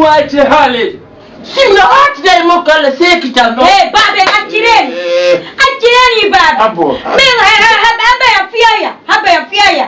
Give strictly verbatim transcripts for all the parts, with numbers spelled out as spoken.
Wayti haaleede. Si mi no haatida e makko, Allah seekitan ɗo. Hey, baabe, accireen. Eh. Accireen yi baabe. Abbo. Min, ha, ha, ha, haba ya fiyaya. Haba ya fiyaya.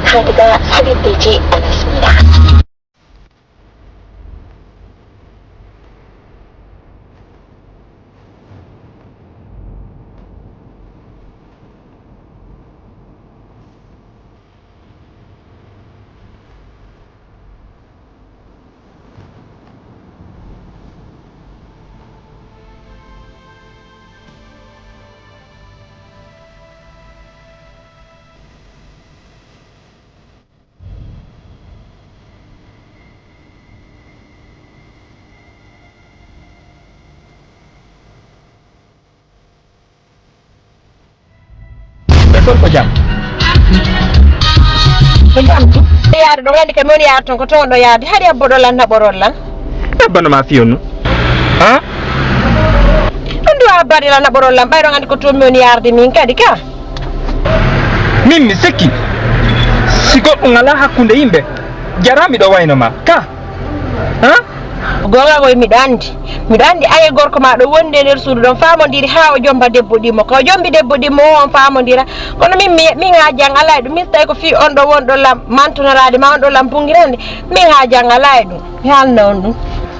Harga seperti Anas Mira. E gorko jam. Ko jam tu? Yaade ɗo, anndi kam mi woni yaade toon, ko toon ɗo yaade. Hari abbo ɗo lan naɓorol lan. Ebbano ma fiyo nu. Ha? Ɗum ɗo abbade lan naɓorol lan, ɓay ɗon anndi ko toon mi woni yaade min kadi ka. Min mi sikki. Si goɗɗum alaa hakkunde yimɓe, jaraami ɗo wayno ma. Ka. Ha? Goonga koy, miɗo anndi. Miɗo anndi an e gorko ma ɗo wondi e nder suudu ɗon faamondiri haa o jomba debbo ɗimmo. Ka o jombi debbo ɗimmo o, on faamondira. Kono min, mi, min haajan alaa e ɗum. Min so tawi ko fii on ɗo wonɗo lam mantonoraade ma, on ɗo lam bunngirande, min haajan alaa e ɗum. Mi haalna on ɗum.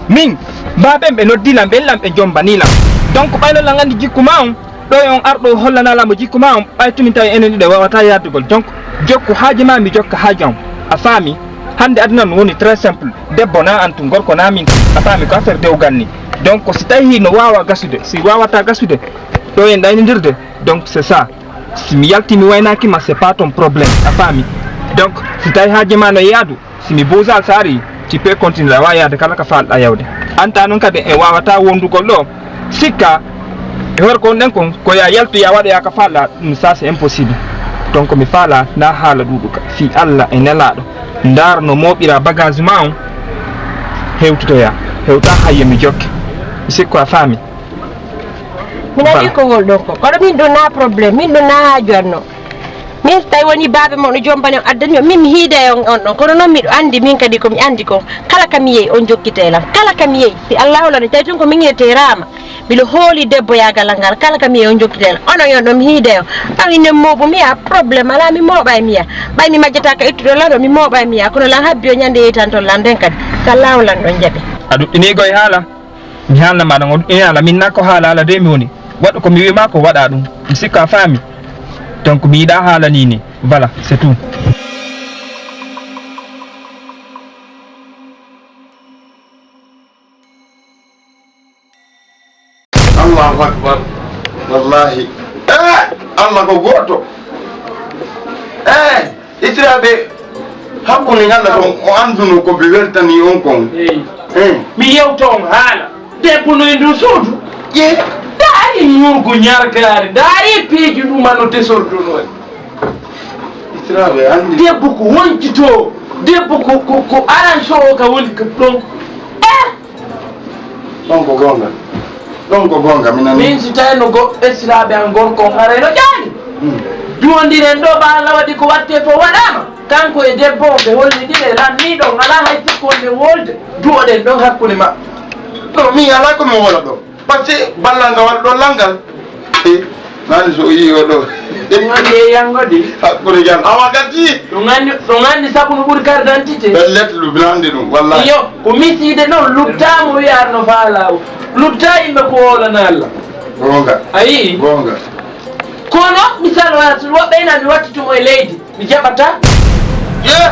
Min, baaben ɓe noddi lam, ɓen lam ɓe jombani lam. Donc, ɓayno lan anndi jikku ma on. Ɗo e on arɗo hollanaa lan mo jikku ma on, ɓay tun min tawi enen ɗiɗo wawata yaadugol. Donc, jokku haaje ma, mi jokka haaje am. A faami? Hannde aduna no woni très simple. Debbo na an tun, gorko na min tun. A faami? Ko affaire dewgal ni. Donc, si tawi no waawa gasude, si waawata gasude, ɗo en ɗaynodirde. Donc, c'est ça. Si mi yalti mi waynaaki ma, c'est pas ton problème. A faami? Donc, si tawi haaje ma no yaadu, si mi buusal saari, tu peux continuer, a waawi yahde kala ka faalɗaa yahde. An ta noon kadi en waawataa wondugol ɗo. Sikka e hoore ko wonɗen kon, ko ya yaltu ya waɗoya ka faalɗaa, ɗum ça c'est impossible. Donc mi faalaa na haala ɗuuɗuka fii Alla e Nelaaɗo. Ndaar no mooɓiraa bagage ma on, hewtitoyaa. Hewtaa hayya mi jokke. Mi sikku a faami. Min anndi ko wol ɗon ko. Kono min ɗum na problème, min ɗum na haaju an non. Min so tawi woni baabe mon o jombani on addani on, min mi hiiday on, on ɗon. Kono noon miɗo anndi min kadi ko mi anndi kon. Kala ka mi yehi on jokkitay lan. Kala ka mi yehi. Si Allaahu lanno, tawi tun ko min yetee raama. Miɗo hooli debbo yaagal ngal. Kala ka mi yehi on jokkitay lan. Onon yon ɗon mi hiiday on. Ɓay inen mooɓu mi yaa problème alaa, mi mooɓay mi yaa. Ɓay mi majjata ka ittuɗo lan ɗo, mi mooɓay mi yaa. Kono lan habbi o ñande yeytanton lan nden kadi. Si Allaahu lanno on jaɓi. A ɗuɗɗinii goy haala. Mi haalna ma ɗon, o ɗuɗɗini haala, min na ko haala haala de mi woni. Waɗu ko mi wi'i ma ko, waɗa ɗum. Mi sikka a faami. Donc mi yiɗa haala ni ni. Voilà, c'est tout. Allahu akbar. Wallahi. Eh, Allah ko gooto. Eh. Esiraaɓe, hakkunde ñalla ɗon, o annduno ko mi weltanii on kon. Eey. Eey. Mi yewta on haala. Debbo no e nduu suudu. Ye. Ndaari ñuurgu ñargaari, ndaari piiji ɗuma no desorduno en. Esiraaɓe, anndi. Debbo ko woncitoo, debbo ko, ko, ko aranso o ka woni ka ɗon. Eh! Ɗon ko goonga. Ɗon ko goonga, min anndi. Min si tawii no go-, esiraaɓe an gorko on haray no ƴaani. Hmm. Duwondiren ɗo, ɓa Allah waɗi ko waɗtee fof waɗaama. Kanko e debbo on ɓe hollindiri e lan nii ɗon, alaa hay sikko wonde wolde. Duwoɗen ɗon hakkunde maɓɓe. Non, min alaa ko mi woola ɗo. Parce que ballal ngal waɗa ɗo lanngal. E, Nani so yii o ɗo. Ɗum anndi e yanngo de. Hakkunde jam. Awa gatti. Ɗum anndi, ɗum anndi sabu no ɓuri carte d'identité. Pellet, lubnande ɗum, wallahi. Iyo, ko misiide noon, luttaamo wiyaar no faalaa o. Luttaa yimɓe ko wowlana Allah. Goonga. A yii? Goonga. Kono, misal, wata woɓɓe ina mi wattu mo e leydi. Mi jaɓataa. Ye!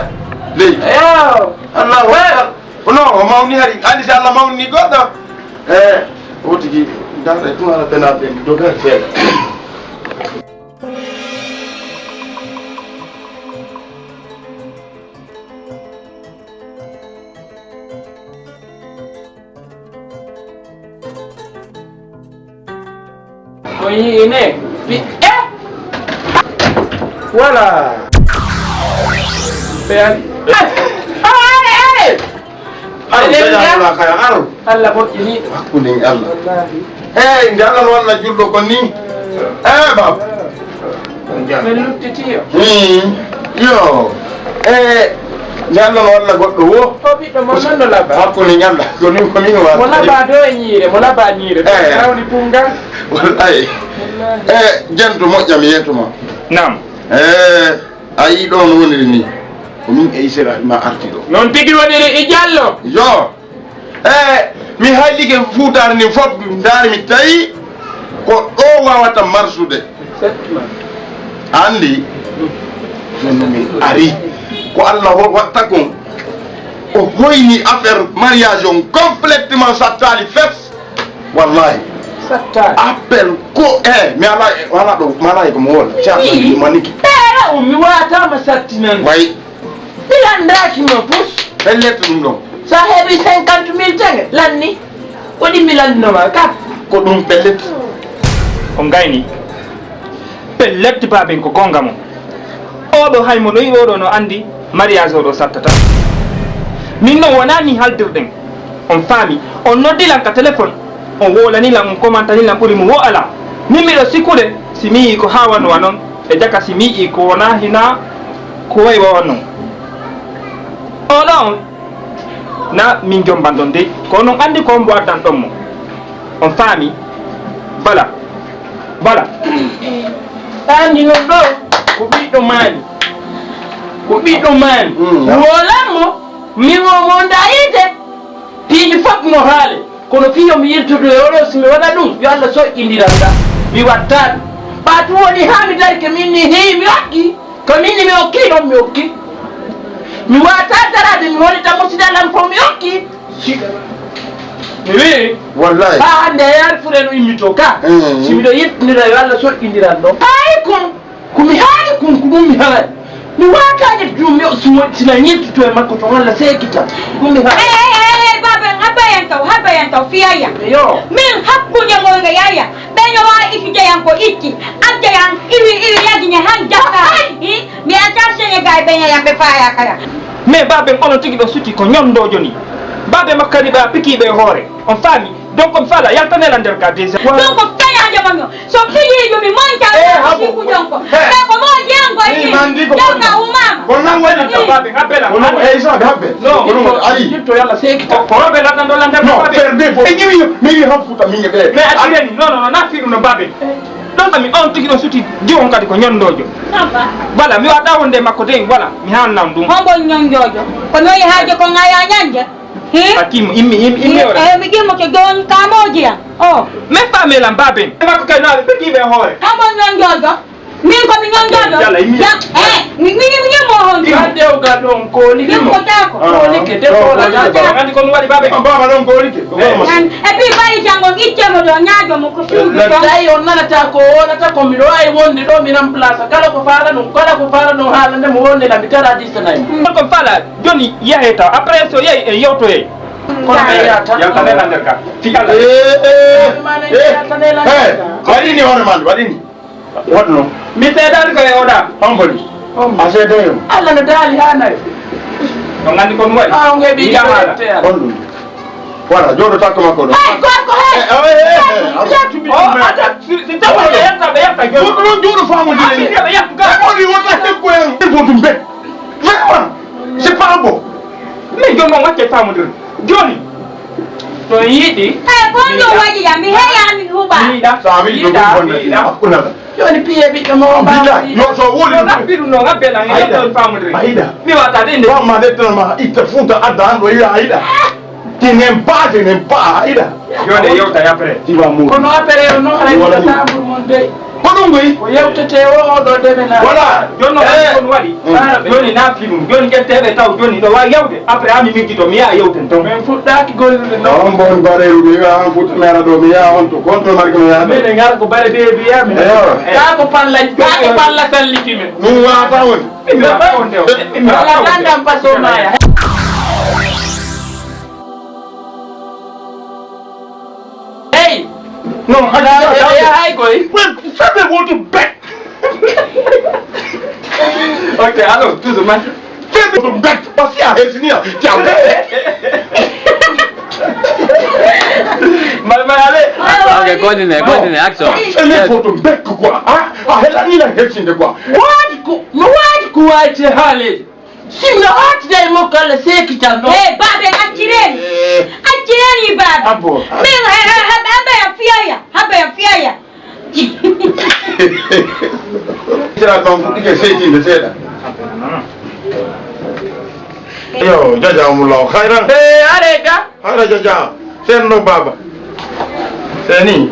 Leydi. Eyo. Allahu akbar. Ko non, o mawni hari. Anndi si Allah mawni goɗɗo. Eh, o tigi, ndaara e tun ala penal ɓe, doga e feere. O yii ne, wi, eh! Voilà. Ɓe ari. Eh! Ah, eh, eh! Aro, Eɗen jaja mbiya wala kaya, aro. Allah moƴƴini. Hakkunde e Allah. Wallahi. Hey, nde Allah no walla julɗo kon ni. Eh, baba. Min luttiti yo. Hmm. Yo. Eh, nde Allah no walla goɗɗo wo. O ɓiɗɗo mon noon no labba. Hakkunde e Allah. Ko min, ko min wa. Mo labba do e ñiire, mo labba ñiire. Eh. Rawni punga. Wallahi. Wallahi. Eh, jento moƴƴa mi yeeto ma. Naam. Eh, a yii ɗo no woniri ni. Ko min e Isra ma arti ɗo. Noon tigi woniri e Jallo. Yo. Eh, mi haylike fuutaare ndin fof, ndaari mi tawi ko ɗo wawata marsude. Exactement. Anndi, jooni mi ari. Ko Allah ho-, watta kon. O hoyni affaire mariage on complètement sattaali fes. Wallahi. Sattaali. Appel ko, eh, mi ala, wala ɗo, mi ala ko mo wol. Ii. Maniki. Ɓeera o, mi wawata ma sattinan. Way. Mi lanndaaki ma fof. Pellet ɗum ɗon. So a heɓii cinquante mille tege, lanni. Ko ɗi mi lanndinoma ka? Ko ɗum pellet. On gayni. Pellet baaben ko goonga mon. Oɗo hay mo no yi'i oɗo no anndi mariage oɗo sattata. Min non wonaa ni haldirɗen. On faami. On noddi lan ka téléphone. On wowlani lan, on komantani lan ɓuri mo wo ala. Min miɗo sikkude si mi yi'i ko haawano wa non. E jaka si mi yi'i ko wona hina ko way wawa non. Oɗo on na min jombandon de, ko non anndi ko on mbo addan ɗon mo. On faami? Bala. Bala. Anndi non ɗo ko ɓiɗɗo maani. Ko ɓiɗɗo maani. Mm. Wolan mo, min o mo ndayide. Piiji fof no haale. Kono fii yo mi yiltudu e oɗo, si mi waɗa ɗum, yo Allah soƴƴindiran ɗam. Mi watta ɗum. Ɓaatu woni haa mi dari ke min ni, hii, mi okki. Ko min ni mi okki ɗon, mi okki. Mi waata daraade, mi holita musidal am fof, mi okki. Si-, mi wi'i, wallahi. Haa hannde e yaari fure no immitoo ka. Mm. Si miɗo yiltindira, yo Allah soƴƴindiran ɗon. Ay kon. Ko mi haali kon, ko ɗum mi haali. Mi waataani ɗum, mi o sumo sina ñiltuto e makko to Allah seekita. Ɗum mi haali. Hey, hey, hey, hey, baaben, habba yan taw, habba yan taw, fiyayya. Yo. Min hakkunde ngol nga yaya. Ɓe no waawi itude yan ko itti. Adda yan, iwi, iwi, yagine han jakka. Ay. Hi? Mi ata Senegal ɓe ñayan ɓe faaya kala. Mais baaben, onon tigi ɗo suti ko ñondoojo ni. Baabe makko kadi ɓe a pikiiɓe e hoore. On faami? Donc, mi fala, yaltanela nder ga déjà. Donc, kañaajo mon o, so piyiijo mi monta, eh, habo. Sikku jonko. He. Ɓe ko mo jeengo ni. Jonka umama. Ko nan woni to baabe, habbe la. Kono, eh, isa, habbe. No. Kono, ali. Yitto yalla seekita. Ko, ko robe la tan do la nder baabe. No, ferbe fo. E jiwi, mi wi hab futa mi be. Mais a tireni, non, non, non, na firu no baabe. Donc, mi on tigi ɗo suti, di on kadi ko ñondoojo. Baba. Voilà, mi waɗa wonde makko de, voilà, mi hannam ɗum. Hombo ñondoojo? Ko no yahaaje ko ngaya ñande? Hi? Hakim, immi, immi, immi, ora. Eh, mi jimo ke don kamoji ya. Oh. Men fa me lan baaben. E makko kay no aɓe peki ɓe hoore. Hombo ñondoojo? Min ko mi ñondoojo. Yalla, immi. Ya, eh, mi, mi, mi, mi mo hon. Immi. Ande o ga ɗon koolike. Min ko tako. Ah. Koolike, de koolike. Andi ko mi waɗi baaben. Ah, baaba ɗon koolike. Eh. An, e ɓi bari jango itte mo ɗo, ñaajo mo ko suudu ɗon. Tawi on nanata ko o wonata ko miɗo wawi wonde ɗo mi remplace. Kala ko faala ɗum, kala ko faala ɗum haalande mo wonde la mi tara dix nine. Ko faala. Joni yahe taw, après so yehi en yewtoyay. Kono ɓe yahata. Yaltanela nder ka. Fi Allah. Eh, eh, eh, eh, waɗini hoore ma, waɗini. Waɗno. Mi seedaani ko e oɗa. On boni. A seedaani on. Allah no daali haa nayi. No nganndi ko mi waɗi. Ah, on heɓi. Yiɗa haala. On ɗum. Voilà, jooɗo takko makko ɗo. Hey, gorko, hey. Eh, eh, eh, eh, eh, a tubbi ɗum. Oh, a tubbi ɗum. Si, si tawa ɓe yetta, ɓe yetta jooɗo. Goɗɗo ɗon jooɗo faamu jini. Ɓe yetta, ɓe yetta. Ɓe woni wota tekko en. Ɗum ɗum ɓe. Vraiment, c'est pas bon. Min jooni noon watte faamondiral. Jooni, so yiɗi. Eyi, ko on ɗum waɗi yam, mi heeyaa, mi huuɓaa. Mi yiɗa. So a weli ɗum, yiɗa, ɗum bonna, mi yiɗa. Hakkunde Allah. Joni piye ɓiɗɗo mo on. Billahi, yo so woni ɗum. Rabbi ɗum noon, rabbi lan, en Aida. Yewta on faamodiri. Aida. Mi wata de nde. Wamma de tan ma itta fuuta adda an ɗo yiya Aida. Tinen pa, tinen pa, Aida. Joni yewta après. Iwa mo. Kono après o noon hay Wala ko ni. Tambur mon de. Ko ɗum goyi? Ko yewtete o, o ɗo deme na. Voilà. Joni noon Eh. Ɗum waɗi. Mm. Joni na film. Joni ƴetteɓe taw joni ɗo wawi yewde. Après ami miggi to mi yaha yewten ton. Min fuɗɗaki gollude noon. On bon bareru mi yaha on fuɗɗa mera ɗo mi yaha on to konto marke mi yaha. Minen ngar ko bare be biya mi. Eyo. Ka ko palla, ka ko palla salliki men. Ɗum wata on. Min mi wata on de. Min mi wata on de. Wala landam paso maya. Hey. Non, hadi ya hay koy. Femme woto bet. Ok, alors, tout de même. Femme woto bet. Parce que a hesini ya. Tiens. Mal mal allez. Ok, continue, continue, action. Femme woto bet quoi. Hein? A hela ni la hesinde quoi. What ko, no what ko waite hale. Sinno artida e makko, Allah seekitan ɗon. Hey, baabe, accireni. Eh. Accireni, baabe. Abbo. Min, eh, eh, haba, haba ya fiyaya. Haba ya fiyaya. Sira kam fuɗɗike seytinde seeɗa. Yo, jazakumullahu khairan. Eh, arega. Hara jaja. Senno baba. Seni.